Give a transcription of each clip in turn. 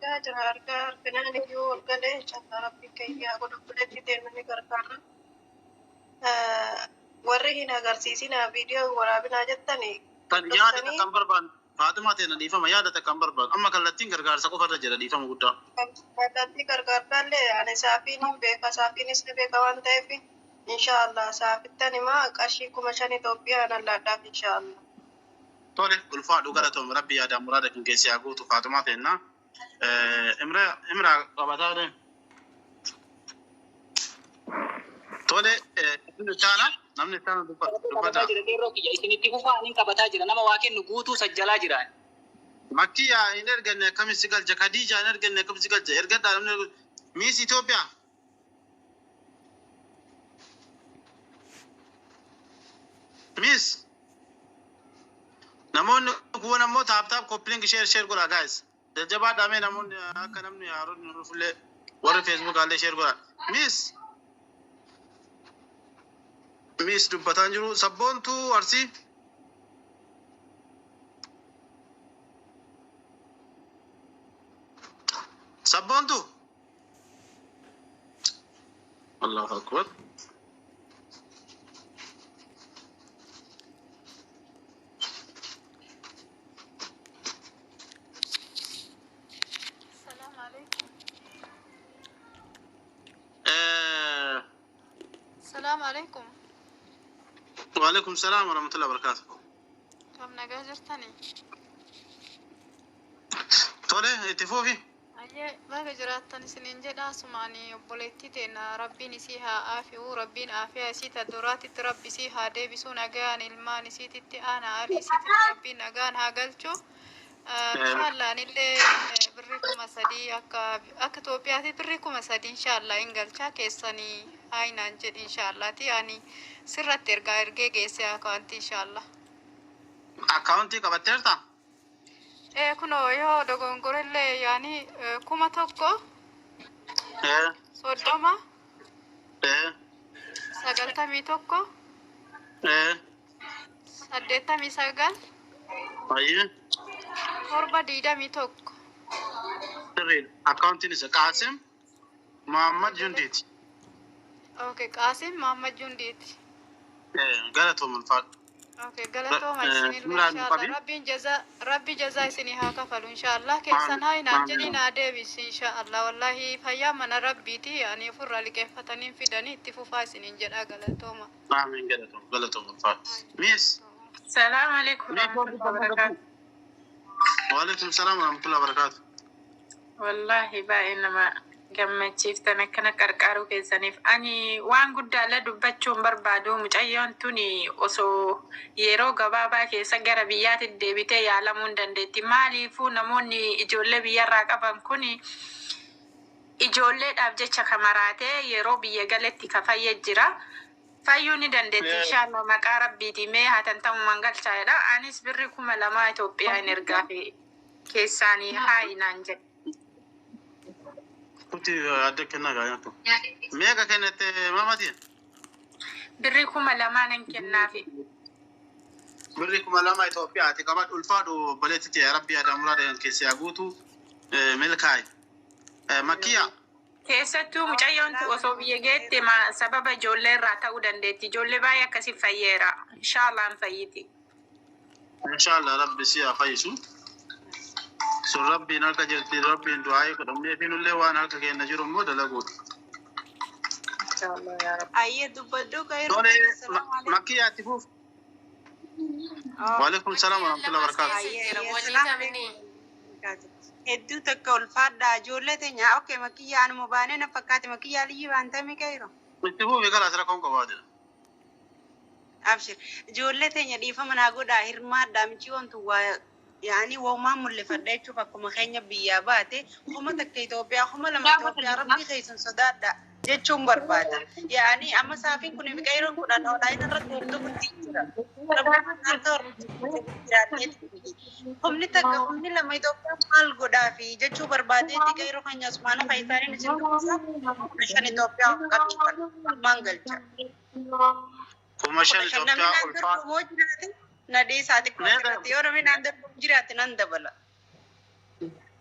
Argaa jira, argaa arginaan iyyuu ol galee inshaallah rabbiin keenya godhu biratti deemnu ni gargaara. Warri hin agarsiisinaa viidiyoo hin waraabinaa jettani Tan yaada dhoksanii takkan barbaadu. Faaximaa teena dhiifama yaada takkan barbaadu. Amma kallattiin gargaarsa qofarra jira dhiifama guddaa. Kallattii gargaartaallee ani saafiin hin beeka, saafiinis ni beeka waan ta'eef inshaallah saafittan himaa qarshii 5,000 Itoophiyaan allaadhaaf inshaallah. Tole ulfaadhu galatoom rabbi yaadaan muraada kan keessi haa guutu Faaxumaa teenna. Imra Imra qabataa deem. Tole namni ittaana namni ittaana dubbata Qabataa dubbata. jira qeerroo kiyya isinitti fufaa anin qabataa jira nama waa kennu guutuu sajjalaa jira. Makkiyaa hin erganne akkamiin si galcha Khadija hin erganne akkamiin si galcha ergadhaa namni Miss Itoophiyaa. Miss namoonni kuwwan ammoo tap tap copy link share share godhaa guys. Jajjabaadhaa mee namoonni akka namni haaronni nu dhufullee warri Facebook allee share godhaa. Miss Miss dubbataan jiru sabboontuu Arsii. Sabboontuu. Allahu Akbar. Salaam alaikum. Salaam alaikum. Waalaikum salaam warahmatullahi wabarakatuh. Kam nagaa jirtani? Tole itti fufi. Ayyee baga jiraattan isiniin jedha. Asumaani obboleettii teenna rabbiin isii haa aafi'u, rabbiin aafiyaa isii ta duraatitti rabbi isii haa deebisuu, nagayaan ilmaan isiititti aana aalii isiititti rabbiin nagaan haa galchu. Inshaallah anillee birrii 3,000 akka Itoophiyaatti birrii 3,000 inshaallah hin galcha keessanii haayinaan jedhi inshaallaati ani sirratti ergaa ergee geesse akaantii inshaallah. Akkaawuntii qabatteerta? Ee kunoo yoo dogongorellee yaani 1000 30 91 89 7 21. Sirriidha. Akkaawuntiin isa Qaasim Muhammad Jundiiti. Okay, Qaasim Muhammad Jundiiti. Galatoom ulfaadhu. Okay, galatooma isinillee Imraan nu inshaallah. qabi. Rabbiin jaza rabbi jazaa isinii haa kafalu inshaallah. Keessan haa naan jedhii naa deebisi inshaallah. Wallahi fayyaa mana rabbiiti ani ofirraa liqeeffatanii fidanii itti fufaa isiniin jedhaa galatooma. Amiin galatoom galatoom ulfaadhu. Miss. Salaam alaikum Miss warahmatullahi wabarakatuh. Waalaikum salaam warahmatullahi wabarakatuh. Wallahi baay'ee nama gammachiiftan akkana qarqaaruu keessaniif. Ani waan guddaallee dubbachuu hin barbaadu. Mucayyoon tuni osoo yeroo gabaabaa keessa gara biyyaatti deebitee yaalamuu hin dandeetti. Maaliifuu namoonni ijoollee biyyarraa qaban kuni ijoolleedhaaf jecha ka maraatee yeroo biyya galetti ka fayye jira. Fayyuu ni dandeetti inshaallah maqaa rabbiiti mee hatantamumaan galchaa jedha. Anis birri 2,000 Itoophiyaa hin ergaafi keessaanii haayi naan jedhe. Kuti adda kennaa gaa nyaattu. Meeqa kennette mamati? Birri 2,000 nan kennaafi. Birri 2,000 Itoophiyaati qabadhu ulfaadhu obboleetti ta'e rabbi yaada muraada keessi haa guutu milkaa'i. Makkiyaa. Keessattuu mucayyoon tu osoo biyya geette ma sababa ijoollee irraa ta'uu dandeetti. Ijoollee baay'ee akkasi fayyeera. Inshaallah hin fayyiti. Inshallah rabbi si haa fayyisu. Sun rabbiin harka jirti rabbiin du'aa'ii godhamnee fi nullee waan harka keenya jiru immoo dalaguudha. Inshaallah yaa rabbi. Ayyee dubbadhu kairoo Tole keenya salaamu alaikum. makkiyaa itti fuuf. Waalaikum salaam Makkiyaan warahmatullahi lama as wabarakatuh. keessa Ayyee jira. ayyee Walii salaamu kamini. alaikum. Hedduu takka ulfaadhaa ijoollee teenya okay makiyyaa anuma baanee na fakkaate makiyyaa liyyii baantami kairoo. Itti fuufi karaa sira koon qabaate. Abshir. Ijoollee teenya dhiifama naa godhaa hirmaadhaa michiyoon tun waa yaani waumaan mul'ifadha jechuuf akkuma keenya biyyaa baate 1000 Itoophiyaa 2,000 Itoophiyaa rabbii keessan sodaadha jechuun barbaada. Yaani amma saafiin kun fi qeeroon kun an online irratti hordofutti jira. Rabbiin harka hordofutti jiraatee humni takka humni lama Itoophiyaa maal godhaafi jechuu barbaadeetti qeeroo keenya asumaanuu kan isaaniin isin dubbisa 15 Itoophiyaa of qabsiifan maan galcha. 5,000 15 namni Itoophiyaa naan ulfaa. dorgomu yoo jiraate na dhiisaa xiqqoo Meeqa asirratti yoo namni naan dorgomu jiraate nan dabala.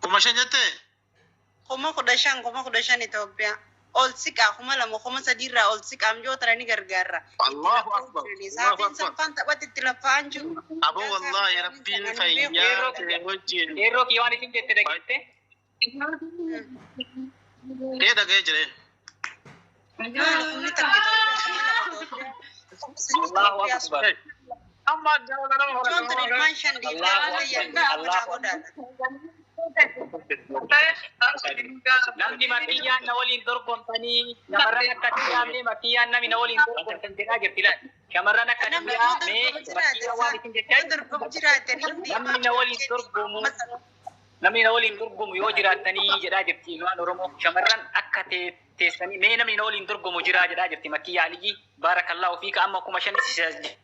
5,000 jettee? 15,000 15,000 Itoophiyaa. Ol siqaa 2,000 3,000 irraa ol siqaa mijoota ni gargaarra. Allahu akbar. Allahu Saafiin akbar. sanfaan taphatti itti laffa'an jiru. Aboo wallahi rabbiin fayyaa ta'e wajjin. Qeerroo kiyya waan isin jette dhageette. Ee dhaga'ee jiree. Maali kumni takka Itoophiyaa 2,000 Itoophiyaa. 3,000 Allahu Itoophiyaa. akbar. Mijoon tun ilmaan shan dhiiftee Allahu hafuute akbar. yaaddu Allahu godhaadha. Namni makiyyaan na waliin dorgomtanii shamarran akka xiyyaamne makiyyaan namni na waliin dorgomtan jedhaa jirti laal. Shamarran akka Namni yoo xiyyaamne dorgomu jiraate makiyyaa waan isin jechaa yoo dorgomu jiraate namni na waliin dorgomu namni na waliin dorgomu yoo jiraattanii jedhaa jirti ilmaan Oromoo shamarran akka teessanii mee namni na waliin dorgomu jiraa jedhaa jirti makiyyaa Aliyyi baarakallaahu fiika amma 5,000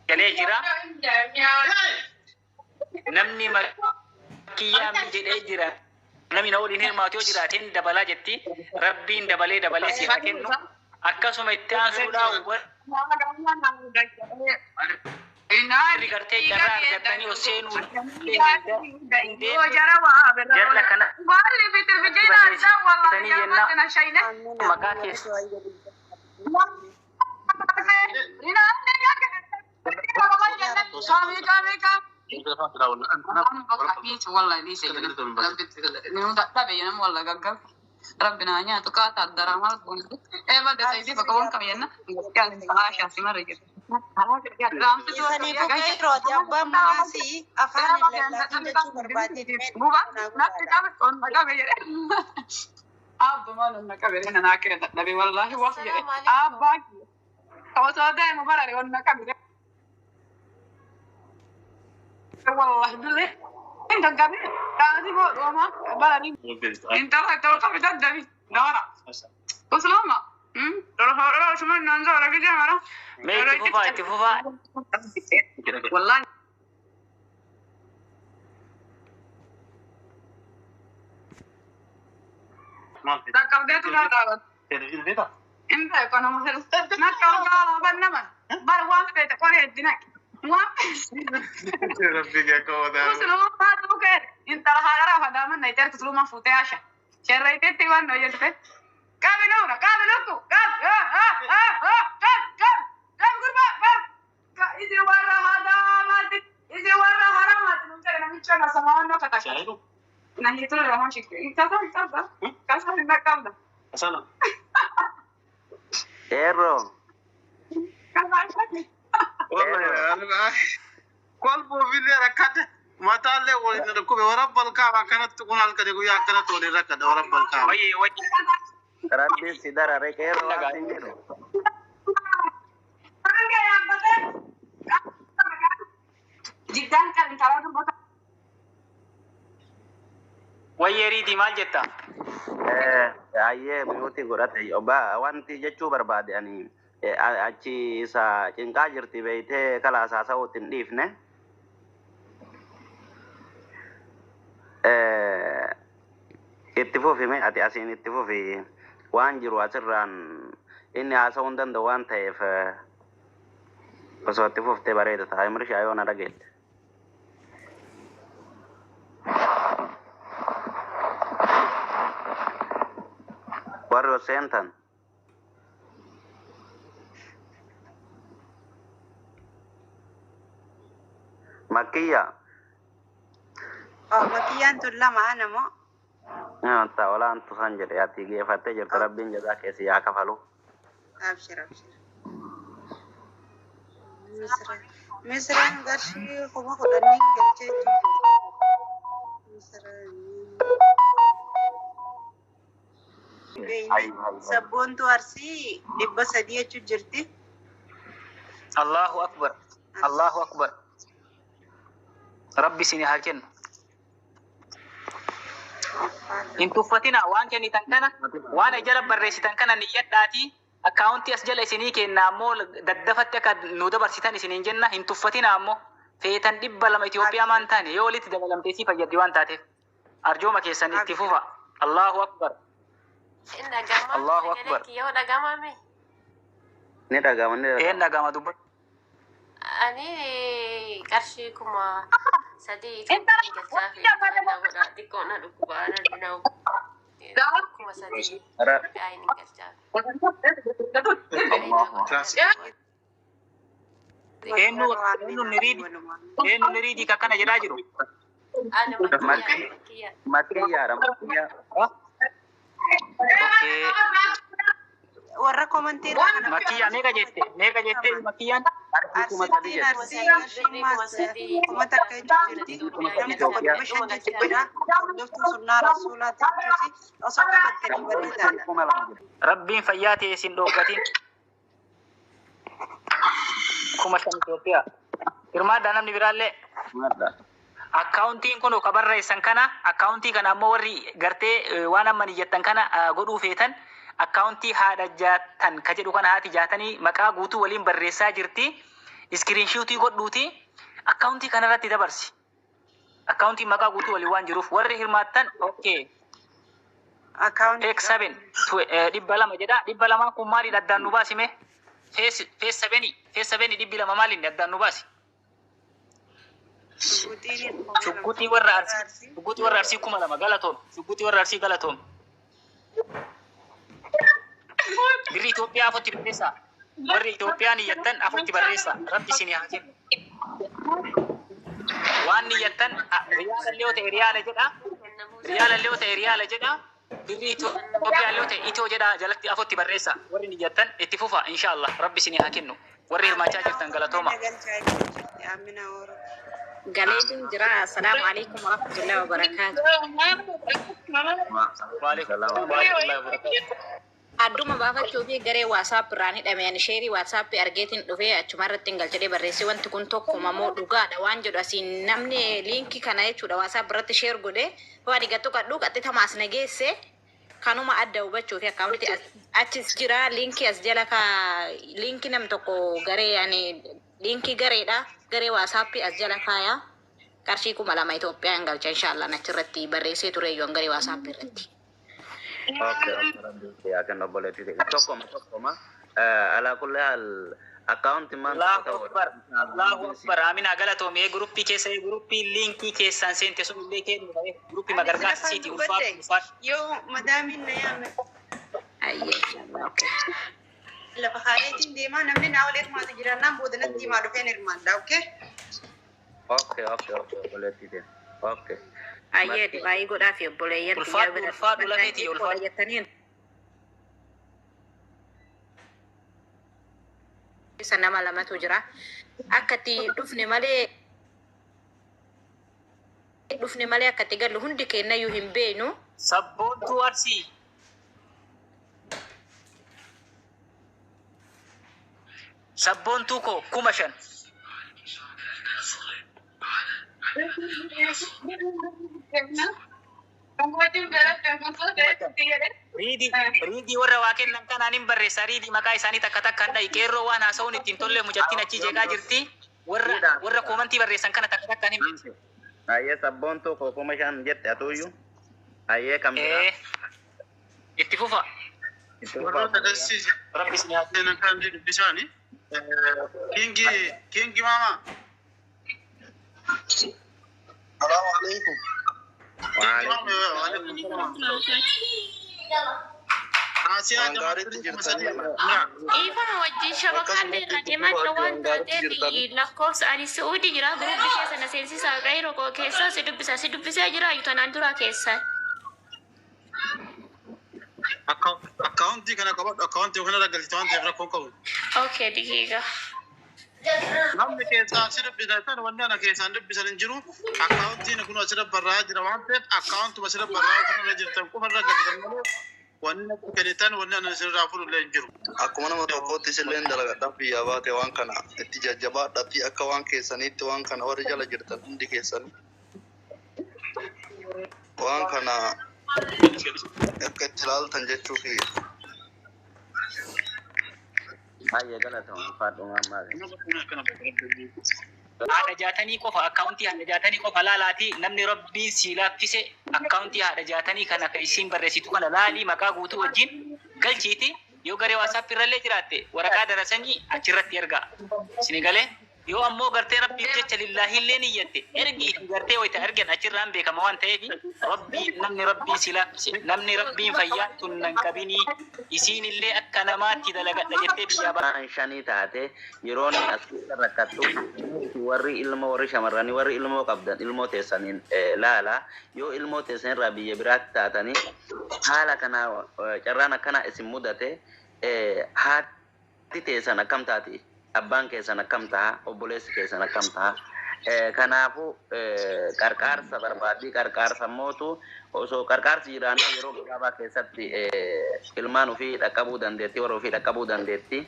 galee jira. Namni makiyyaan jedhee jira. Namni na waliin hirmaatu yoo jiraateen dabalaa jetti. Rabbiin dabalee dabalee si haa kennu. Akkasuma itti aansuudhaan warri gartee carraa argatanii ol seenuu jala kana barreessitanii jenna maqaa keessa. Saniifuu qeerrooti abbaan manaasii afaan hin lallaafin jechuu barbaadee Mee itti fufaa itti fufaa. Qeerroo. Kolfuufillee rakkate mataallee waliin dhukkube warabbal kaaba akkanatti kun halkanii guyyaa akkanatti waliin rakkate warabbal kaaba. Wayyee wayyee. Rabbiin si darare qeerroo waan siin jedhu. Wayyee riitii maal jetta? Ayyee miyuutii godhate obbaa wanti jechuu barbaade ani achi isa cinqaa jirti beeytee kalaas haasa'uutti hin dhiifne. Itti fufi mee ati asiin itti fufi waan jiru asirraan inni haasa'uu hin danda'u waan ta'eef osoo itti fuftee bareeda ta'a imrishaa yoo na dhageette. Warri ol seentan. Makiyya. Makiyyaan tun lama ana moo? Ta olaantu san jedhe ati geeffattee jirta rabbiin jazaa keessi yaa kafalu. Abshir abshir. Misiraan qarshii 10,000 galchee jiru. Sabboontuu Arsii 300 jechuu jirti. Allahu akbar. Allahu akbar. Rabbi isin haa kennu. Hin tuffatina waan kennitan kana waan jala barreessitan kana niyyadhaatii akkaawuntii as jala isinii kenna ammoo daddafatti akka nu dabarsitan isiniin jenna hin tuffatina ammoo feetan 200 Itoophiyaa maan taane yoo walitti dabalamtee si fayyaddi waan taateef arjooma keessan itti fufa. Allahu akbar. Allahu akbar. Yoo dhagamame Ni dhagama ni dhagama. Een dhagama dubbatu. ani qarshii 3,000 Itoophiyaa galchaa fi xiqqoo na dhukkubaa na Itoophiyaa hin galchaaf. Eenyu eenyu niriidi eenyu niriidi akkana jedhaa jiru. Ana makkiyaa makkiyaa. Makiyyaadha makiyyaa. Okay. Warra komantii irraa kana Makiyyaa meeqa jette? Meeqa jette makiyyaan? Qarshii 3000 Arsiitiin jette. arsii qarshiin maas kuma takka jechuu jirti. Namni tokko 500 jechuu jira. Hordoftuu sunnaa rasuulaa jechuuti. Osoo qabattanii bareedaadha. 2000 jette. Rabbiin fayyaa ta'e isin dhooggatin. 5000 Itoophiyaa. Hirmaadhaa namni biraallee. Madda. Akkaawuntiin kun ka barreessan kana akkaawuntii kana ammoo warri gartee waan amma niyyattan kana godhuu feetan akkaawuntii haadha jaatan ka jedhu kana haati jaatanii maqaa guutuu waliin barreessaa jirti. Iskiriinshuutii godhuuti akkaawuntii kanarratti dabarsi. Akkaawuntiin maqaa guutuu waliin waan jiruuf warri hirmaattan okay. Akkaawuntii Feek saben 200 jedha. 200n kun maaliin addaan nu baasime? Fees sabeni fees sabeni 200 maaliin addaan nu baasi? Shugguxiin Shugguxii warra Arsii shugguxii warra Arsii 2000 galatoom. Shugguxii warra Arsii galatoom. Birri Itoophiyaa afutti barreessaa. Warri Itoophiyaa niyyattan afutti barreessaa. Rabbi isin haa kennu. Waan niyyattan riyaala illee yoo ta'e riyaala jedha. Riyaala illee yoo ta'e riyaala jedha. Birri Itoophiyaa illee yoo ta'e itoo jedha jalatti afutti barreessaa. Warri niyyattan itti fufa inshaallah. Rabbi isin haa kennu. Warri hirmaachaa jirtan galatooma. galchaa jirti. Amina Oromoo. Galeetiin jira. Assalaamu alaikum warahmatullahi wabarakaatu. Waalaikum warahmatullahi wabarakatuh. Adduma baafachuu fi garee waasaap irraan hidhame ani sheerii waasaappii argeetiin dhufee achuma irratti hin galchadhee barreessee wanti kun tokkuma moo dhugaadha waan jedhu asiin namni liinkii kana jechuudha waasaap irratti sheer godhee waan gattu qadhu qaxxitama as nageesse kanuma adda hubachuu fi akkaawunti achis jira liinkii as jala ka liinkii nam tokko garee ani liinkii gareedha garee waasaappii as jala kaaya qarshii 2000 Itoophiyaa hin galcha inshaallah achirratti barreessee ture iyyuu garee waasaappii irratti. Okay, okay, rabbi yaa kennu obboleettii ta'e. Tokkoma tokkoma. Alaa kulli haal akkaawuntiin maan tokko Allahu ta'uudha. akbar. Allahu akbar. Amina galatoom. Ee guruppii keessa ee guruppii liinkii keessaan seente sun illee kennu. Guruppii Ani sila magargaarsiiti kan ulfaadhu dubbadhe ulfaadhu. yoo madaamiin na yaame Ayyee inshaallah okay. lafa kaaleetiin deemaa namni naa wal hirmaatu jiraannaan booda natti himaa dhufeen hirmaadha. Okay? Okay, okay, okay, obboleettii ta'e. Okay. Ayyee du'aayii godhaa fi obboleeyyan kiyyaa Ulfaadhu bira ulfaadhu dhaabbadhaa lafeeti jechuudha ulfaadhu. jettaniin keessa nama lamatu jira. Akka itti dhufne malee dhufne malee akka itti gallu hundi kennayyuu hin beeknu. Sabboontuu Arsii. Sabboontuu koo 5000. Riidii riidii warra waa kennan kanaan hin barreessa. Riidii maqaa isaanii takka takkaan dhahi. Qeerroo waan haasa'uun ittiin tolle mucattiin achii jeeqaa jirti. Warra warra koomantii barreessan kana takka takkaan hin beektu. Ayyee sabboontuu koo 5000 jette atuyyuu. Ayyee kan biraa. Ee itti fufa. Itti fufaa Warroota obboleeyyaa. agarsiisa. Rabbi isin haa Seenan kan dubbisaani. Kingi kingi maama. Salaamu alaikum. Kingi maama Waalaikum waalaikum salaam. Asiyaa Waan jama gaariitti birrii 3000. jirtanii. Dhiifama wajjin shabakaan Akkasumatti irra itti deemaa jira fufaa waan waan gaariitti taateef jirtanii. lakkoofsa ani Su'uudii jira guruppii keessa na seensisaa qeeroo koo keessaa si dubbisa si dubbisee jira iyyuu tanaan dura keessa. Akkaawuntii kana qabadhu akkaawuntii kana galchite waan ta'eef rakkoo qabu. Okay digiiga. Namni keessaa si dubbisan san wanni ana keessaan dubbisan hin jiru. Akkaawuntiin kun asirra barraa'aa jira waan ta'eef akkaawuntuma asirra barraa'aa kanarra jirtan qofarra galchitan malee wanni natti kennitan wanni ana asirraa fuudhu illee hin jiru. Akkuma nama tokkootti isilleen dalagadhaan biyyaa baate waan kana itti jajjabaadhaatti akka waan keessaniitti waan kana warri jala jirtan hundi keessanii waan kana akka itti ilaaltan jechuu kiyya. Baay'ee galatoom ulfaadhu maammaa. Haadha jaatanii qofa akkaawuntii haadha jaatanii qofa laalaati namni rabbiin si laaffise akkaawuntii haadha jaatanii kana akka isiin barreessitu kana laalii maqaa guutuu wajjin galchiiti yoo garee waasaap irrallee jiraatte waraqaa darasanii achirratti ergaa. Isin galee Yoo ammoo gartee rabbiif jecha lillaahillee niyyatte ergi gartee wayita ergan achirraan beekama waan ta'eef rabbii namni rabbii sila namni rabbiin fayyaa tun nan qabinii isiin illee akka namaatti dalagadha jettee biyyaa baate. Waan shanii taate yeroon as keessa rakkattu warri ilmoo warri shamarranii warri ilmoo qabdan ilmoo teessaniin laala yoo ilmoo teessan irraa biyya biraatti taatanii haala kana carraan akkana isin mudate haati teessan akkam taati, abbaan keessan akkam taha, obboleessi keessan akkam taha? Kanaafuu qarqaarsa barbaaddii qarqaarsa mootu osoo qarqaarsi jiraannaa yeroo gabaabaa keessatti ilmaan ofii dhaqqabuu dandeetti, warra ofii dhaqqabuu dandeetti.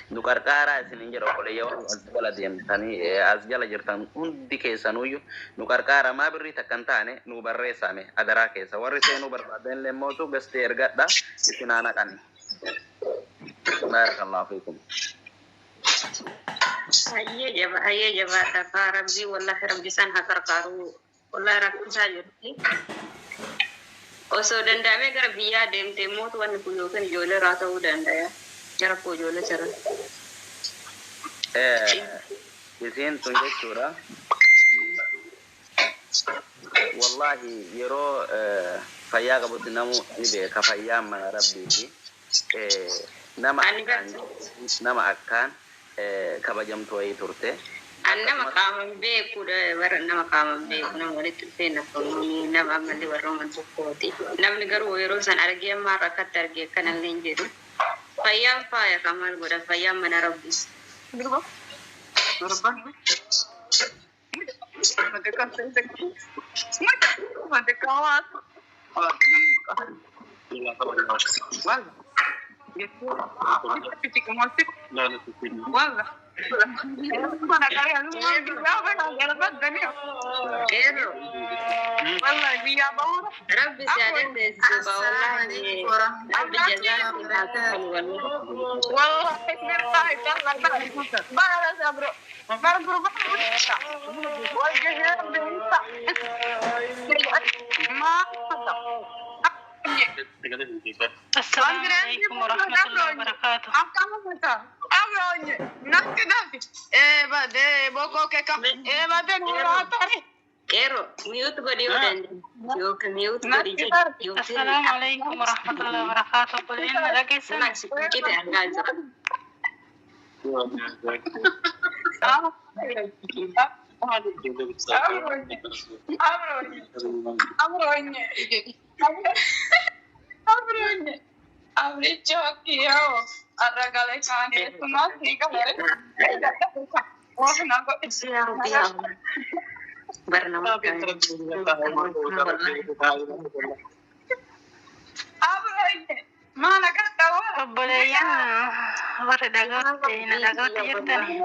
Nu qarqaaraa isinin jedha obboleeyyan warri as jala deemtanii as jala jirtan hundi keessanuyyuu nu qarqaara maa birrii takka hin taane nu barreessaame adaraa keessa warri seenuu barbaadan illee mootu gastee ergadha isin haa naqan. Baarakallahu fiikum. Hayyee jaba hayyee jabaadha kaa rabbii wallahi rabbi isaan haa qarqaaru wallahi rakkisaa jirti. Osoo danda'amee gara biyyaa deemtee mootu wanni kun yookiin ijoollee irraa ta'uu danda'a. Jara koo ijoollee sirra. Isiin tun jechuudha. Wallahi yeroo fayyaa qabutti namu ni beeka fayyaan mana rabbiiti. Nama Ani akkaan nama akkaan kabajamtu wayii turte. Ani nama Akkasumas qaaman beekudha bara nama qaaman beeku nama walitti dhufee naqamuuni nama ammallee warra uuman tokkooti. Namni garuu yeroo san argee amma har'a akkatti argee akkanallee hin jedhu. Fayyaan faaya kan maal godhan fayyaan mana rabbiis. Qeerroo rabbi si haa dandeessisu ba Assalamu wallahi alaikum rabbi warahmatullahi jazaa si haa wabarakatuh. kafalu wallahi. Assalamu alaikum warahmatullahi wabarakatuh. Qeerroo qeerroo mute godhi yoo dandeesse yookiin mute godhi jedhi yookiin Assalamu alaikum warahmatullahi wabarakatuh. Obboleen na dhageessan? cite argaa jira. Yaa Rabbi yaa Allah. Bara nama wallahi. Obboleeyyan warri dhagootti na dhagootti jirtani.